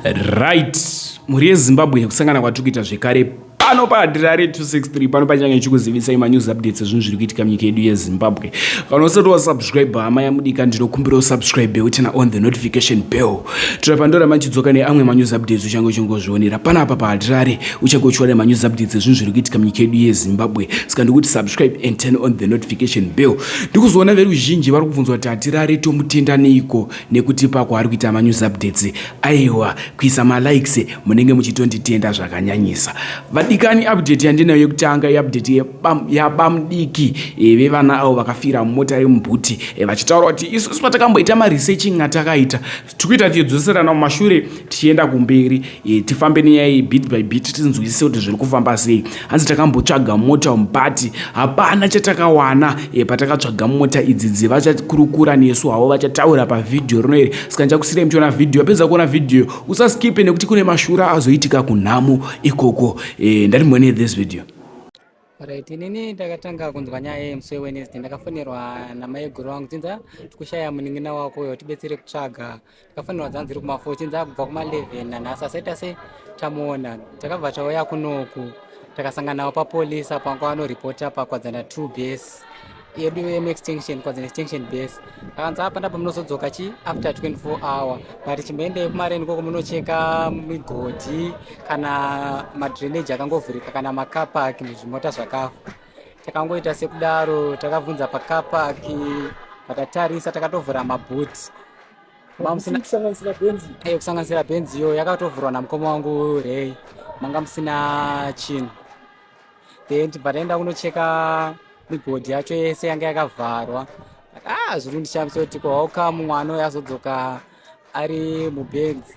Right, mhuri yeZimbabwe, kusangana kwatiri kuita zvekare pano paHatirare 263, pano pachange chikuzivisai manews updates ezvinhu zviri kuitika munyika yedu yeZimbabwe. Kana usati wasubscribe, hama yamudika, ndinokumbira usubscribe, uturn on the notification bell. Tora pandoramba neamwe manews updates, uchange uchingozvionera panapa paHatirare, uchange uchiwana manews updates ezvinhu zviri kuitika munyika yedu yeZimbabwe. Saka ndikuti subscribe and turn on the notification bell. Ndikuzoona veruzhinji vari kubvunzwa kuti Hatirare tomutenda neiko nekutipa kwaari kuita manews updates. Aiwa, kuisa malikes munenge muchitonditenda zvakanyanyisa. Vadikani, update yandinayo yekutanga iupdate yabamudiki vevana avo vakafira mumota remuboot, vachitaura kuti isusu patakamboita maresearching atakaita, tikuita tichidzoserana mumashure tichienda kumberi, tifambe nenyaya iyi bit by bit, tinzwisise kuti zviri kufamba sei. Hanzi takambotsvaga mota mubhati, hapana chatakawana. Patakatsvaga mota idzidzi, vachakurukura nesu havo, vachataura pavhidhiyo rino iri. Saka ndichakusirai muchiona vhidhiyo. Apedza kuona vhidhiyo, usaskipe nekuti kune mashura azoitika kunhamo ikoko. Ndati muone this video. Right, inini ndakatanga kunzwa nyaya yemusi weWednesday. Ndakafonerwa namaiguru vangu, chinza tikushaya munin'ina wako uyo, tibetsere kutsvaga. Ndakafonerwa dzanzi iri kuma4, chinza kubva kuma11 nanhasi asaita se tamuona. Takabva tauya kunoku, takasangana navo papolisi apo anga vanoripota paKwadzana 2 base yedu yemuextension, Kwadzana Extension base. Akanzi apa ndapo munozodzoka chi after 24 hour, but chimboendei kumareni koko munocheka migodhi kana madrainage akangovhurika kana macarpark, zvimota zvakafa. Takangoita sekudaro, takabvunza pacarpark, vakatarisa, takatovhura mabhuti. Kusanganisira Benzi? Kusanganisira Benzi iyo yakatovhurwa namukoma wangu Rei, manga musina chinhu. Then tibva taenda kunocheka migodhi yacho yese, yanga yakavharwa. Ah, zviri kundishamisa kuti ko mwana uyo azodzoka ari muBenzi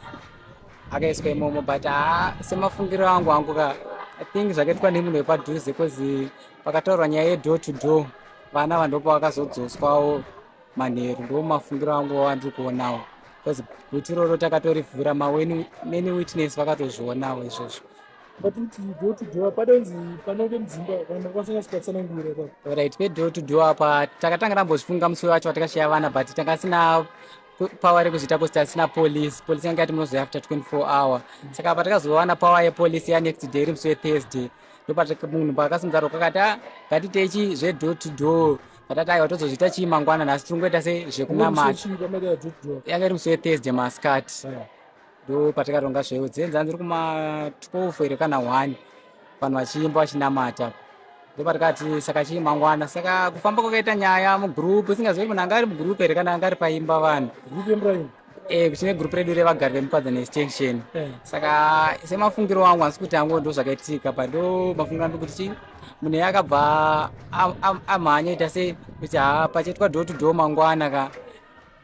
akaiswa imomo? But haa, semafungiro angu ka, I think zvakaitwa nemunhu wepadhuze, 'cause pakataurwa nyaya yedoor to door, vana vandopa vakazodzoswawo manheru. Ndo mafungiro angu andiri kuonawo, because boot iroro takatorivhura, many witness vakatozvionawo izvozvo. But kuti door to door padonzi panonge mudzimba, vanhu vakwanisa kuatsanangura ipapo? Right, pedoor to door apa takatanga tambozvifunga musi wacho watakashiya vana, but tanga power rekuzviita 'cause tasina police. Police yanga yati munozoya after 24 hour. Saka patakazowana power yepolice yanext day, iri musi weThursday, ndopamunhu paakasimudza roko akati, "A, ngatitei chi zvedoor to door." Patati, "Aiwa, tozozviita chii mangwana, nhasi tiri kungoita se zvekunamata." Yanga iri musi weThursday masikati, ndo patakaronga zvewo dzenza ndiri kuma12 here kana 1, vanhu vachiimba vachinamata. Ndopatikati saka chii mangwana. Saka kufamba kwakaita nyaya mugroup, isingazivi kuti munhu anga ari mugroup here kana anga ari paimba vanhu. Tine group redu revagari vemuKwadzana Extension. Saka semafungiro angu, hasi kuti angu ndo zvakaitika, but ndo mafungiro angu kuti chi munhu akabva amhanya ita se kuti ha, pachaitwa door to door mangwana ka,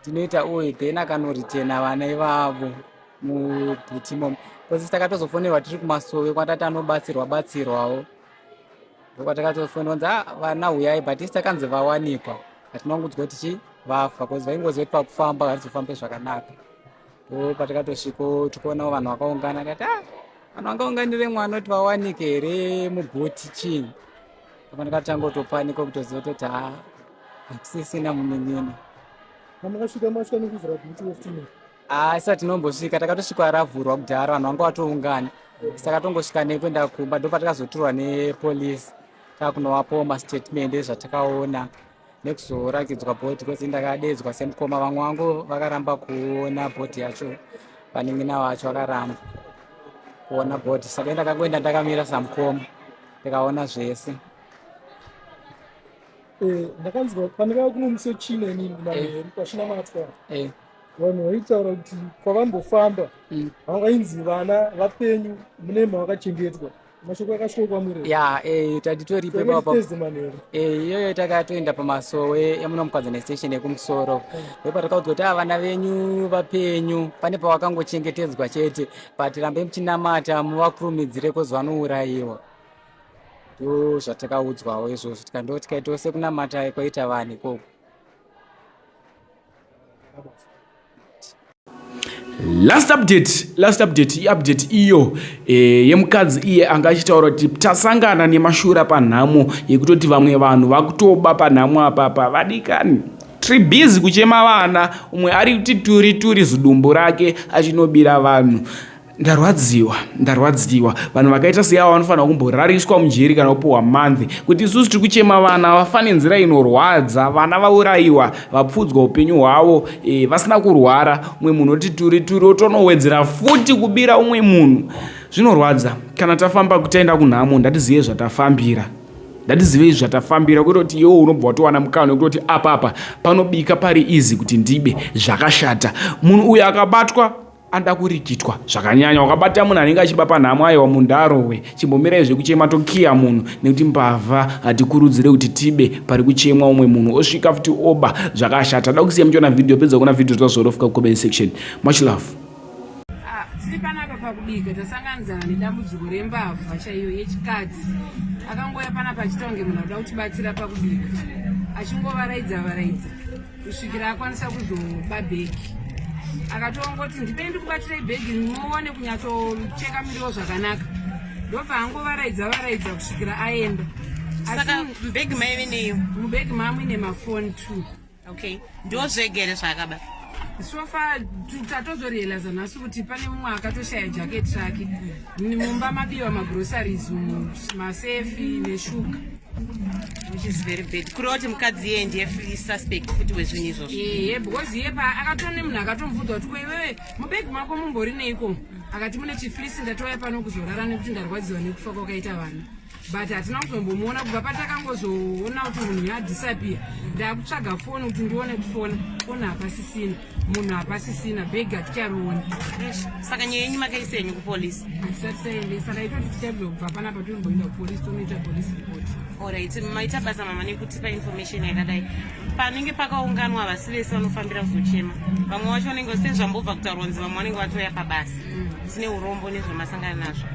tinoita uyu. Then akanoritena vana ivavo muboot imomo, because takatozofonerwa tiri kumasowe kwatati anobatsirwa batsirwawo. Ndokwatakatofonerwa nzi, "Ah, vana huyai," but isi takanzi vawanikwa, hatina kungudzwa kuti chi vafa, because vaingoziva kuti pakufamba hatizofambe zvakanaka. Ndo patakatosviko tikuonawo vanhu vakaungana, tikati, "Ah, vanhu vangaunganire mwana kuti vawanike here muboot?" Chii ndakatanga kutopanika kutoziva kutoti ha, hakusisina munin'ina. Pamakasvika, masvika nekuvhura boot oftino? Asi hatinombosvika, takatosvika ravhurwa kudhara, vanhu vanga vatoungana. Saka tongosvika nekuenda kumba, ndo patakazotorwa nepolisi, takunovapawo mastatement ezvatakaona nekuzorakidzwa body, because ndakadedzwa semukoma. Vamwe vangu vakaramba kuona body yacho, vanin'ina vacho vakaramba kuona body. Saka ndakangoenda ndakamira samukoma, ndikaona zvese. Ndakanzwa pandakauya kuno musi wechina inini manheru pachinamatwa, vanhu vaitaura kuti kwavambofamba vainzi vana vapenyu, mune mavakachengetwa. Mashoko akasvika kwamuri? Ya, tatitoripo ipapo. Thursday manheru? Iyoyo takatoenda pamasowe emuno muKwadzana Station ekumusoro, ndopatakaudzwa kuti, "Ah, vana venyu vapenyu, pane pavakangochengetedzwa chete, but rambai muchinamata, muvakurumidzire 'cause vanourayiwa." Ndo zvatakaudzwawo izvozvo, tikando tikaitawo sekunamata kwaita vanhu ikoko. Last update, last update, iupdate iyo yemukadzi iye anga achitaura kuti tasangana nemashura panhamo yekutoti vamwe vanhu vakutoba panhamo apapa. Vadikani, Tiri busy kuchema vana, umwe ari kuti turi turi zidumbu rake achinobira vanhu. Ndarwadziwa, ndarwadziwa. Vanhu vakaita seava vanofanira kumborariswa mujeri kana kupiwa month kuti isusu tiri kuchema vana vafa nenzira inorwadza, vana vaurayiwa, vapfuudzwa upenyu hwavo e, vasina kurwara. Umwe munhu oti turi turi otonowedzera futi kubira umwe munhu. Zvinorwadza kana tafamba kutaenda kunhamo, ndatizive zvatafambira. Ndatizivei zvatafambira kwete kuti iwewe unobva watowana mukana wekutoti apa apa panobika pari easy kuti ndibe zvakashata. Munhu uyu akabatwa anoda kurikitwa zvakanyanya. Wakabata munhu anenge achiba panhamo, aiwa munhu ndaarohwe. Chimbomirai zvekuchema tokiya munhu nekuti mbavha hatikurudzire kuti tibe pari kuchemwa umwe munhu osvika futi oba zvakashata. Da kusiya muchiona video, pedza kuona video tozorofika kucomment section. Much love. Ah, tiri panapa pakubika tasanganidzana nedambudziko rembavha chaiyo yechikadzi akangouya panapa achiita kunge munhu akuda kutibatsira pakubika achingovaraidza varaidza kusvikira akwanisa kuzoba bhegi akatongoti ndipei ndikubatirei bhegi muone kunyatsocheka miriwo zvakanaka ndobva angovaraidza varaidza kusvikira aenda saka mubhegi maive neyo mubhegi mamuine mafoni two okay ndo zvega here zvaakaba so far tatozorealiza nhasi kuti pane mumwe akatoshaya jacket rake mumba mabiwa magroceries masefi neshuga which is very bad kureva kuti mukadzi iye ndiye suspect futi wezvinhu izvozvo ehe because iye pa akatone munhu akatomubvunza kuti ko iwewe mubegi mako mumbori neiko akati mune chiflisi ndatouya pano kuzorara nekuti ndarwadziwa nekufa kwakaita vana but hatina kuzombomuona kubva patakangozoona kuti munhu uyu adisappear ndakutsvaga foni kuti ndione kufona foni hapasisina munhu hapasisina bhegi haticharioni saka nyaya yenyu makaisa henyu kupolisi hatisati taendesa taitoti tichaizobva panapa tomboenda kupolisi tonoita polisi report Alright, maita basa mama nekutipa information yakadai. Panenge pakaunganwa vasi vese vanofambira kuzochema. Vamwe vacho vanenge sezvambobva kutaurwa kunzi vamwe vanenge vatouya pabasa. Tine urombo nezvamasangana nazvo.